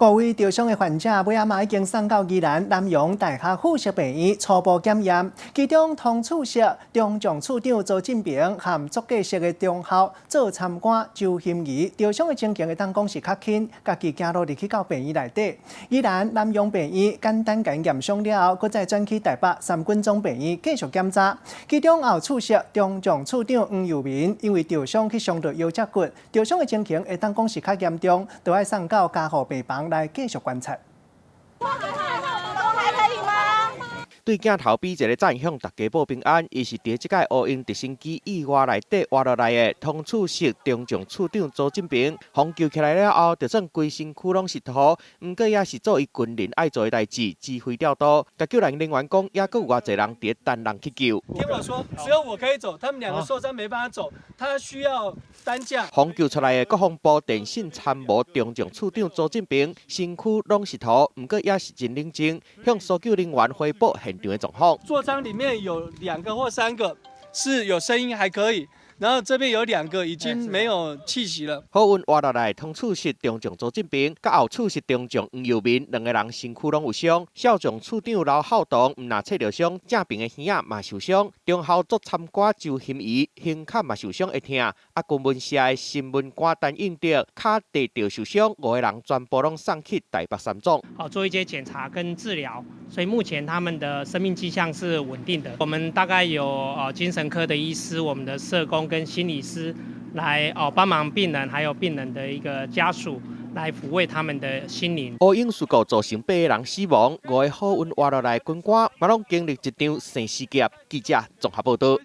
部位著傷的患者，尾仔嘛已經送到宜蘭南陽大學附屬病院初步檢驗，其中通處室中將處長周進平和作價室的中校做參官周馨儀著傷的情形會當講是較輕，家己行路入去到病院內底。宜蘭南陽病院簡單共驗傷了後，閣再轉去台北三軍總病院繼續檢查。其中後處室中將處長黃佑民因為著傷去傷到腰脊骨，著傷的情形會當講是較嚴重，著愛送到加護病房來繼續觀察。還可以嗎？對鏡頭比一个讚，向大家報平安。伊是佇這擺烏鷹直升機意外內底活落來的通處室中將處長周進平。予救起來了後，就算規身軀攏是塗，毋過也是做伊軍人愛做的代誌，指揮調度。共救援人員講，猶閣有偌濟人佇等人去救。聽我說，只有我可以走，他們兩個受傷沒辦法走，他需要擔架。予救出來的國防部電信參謀中將處長周進平，身軀攏是塗，毋過也是真冷靜，向搜救人員匯報現場的狀況。座艙裡面有兩個或三個是有聲音還可以，然後這邊有兩個已經沒有氣息了。好運活落來，通處室中將周進平，佮後處室中將黃佑民兩個人身軀攏有傷。少將處長劉孝東毋若切著傷，正爿的耳仔嘛受傷。中校作參官周馨儀胸坎嘛受傷會疼。啊，軍聞社的新聞官陳應德跤蹄著受傷，五個人全部攏送去台北三總。哦，做一些檢查跟治療，所以目前他們的生命跡象是穩定的。我們大概有精神科的醫師、我們的社工跟心理師來哦幫忙病人，還有病人的一個家屬來撫慰他們的心靈。烏鷹事故造成八個人死亡，五個好運活落來軍官，嘛攏經歷一場生死劫。記者綜合報道。